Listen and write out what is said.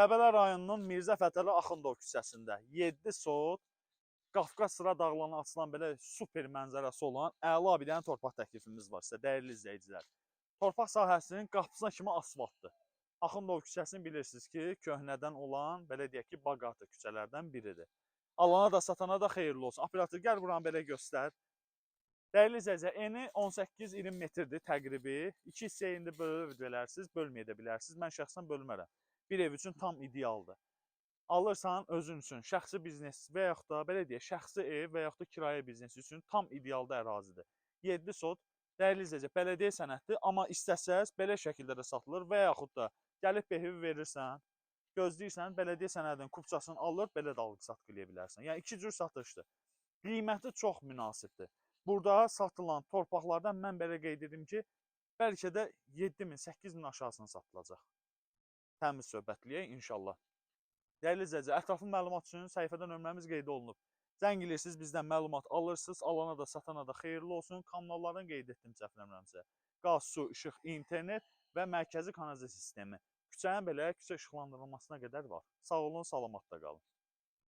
Qəbələ rayonunun Mirzə Fətəli Axundov küçəsində 7 sot Qafqaz sıra dağlarına açılan belə super mənzərəsi olan əla bir dənə torpaq təklifimiz var sizə, dəyərli izləyicilər. Torpaq sahəsinin qapısına kimi asfaltdır. Axundov küçəsini bilirsiniz ki, köhnədən olan, belə deyək ki, baqatı küçələrdən biridir. Alana da satana da xeyirli olsun. Operator, gəl buranı belə göstər. Dəyərli izləyicilər, eni 18-20 metrdir təqribi. İki hissəyə indi bölə bilərsiniz, bölməyə də bilərsiniz. Mən şəxsən bölmərəm. Bir ev üçün tam idealdır. Alırsan özün üçün şəxsi biznes və yaxud da belə deyək, şəxsi ev və yaxud da kirayə biznesi üçün tam idealda ərazidir. 7 sot, dəyərli izləyicilər, bələdiyyə sənəddir, amma istəsəz belə şəkildə də satılır və yaxud da gəlib behivi verirsən, gözləyirsən, bələdiyyə sənədinin kupçasını alır, belə də alqı-satqı eləyə bilərsən. Yəni iki cür satışdır. Qiyməti çox münasibdir. Burada satılan torpaqlardan mən belə qeyd edim ki, bəlkə də 7000, 8000 aşağısına satılacaq. Təmiz söhbətliyək inşallah. Dəyərli izləyicilər, ətraflı məlumat üçün səhifədə nömrəmiz qeyd olunub. Zəng eləyirsiniz, bizdən məlumat alırsınız, alana da, satana da xeyirli olsun. Kanallardan qeyd etdim səhv eləmirəmsə. Qaz, su, işıq, internet və mərkəzi kanalizasiya sistemi. Küçənin belə küçə işıqlandırılmasına qədər var. Sağ olun, salamatda qalın.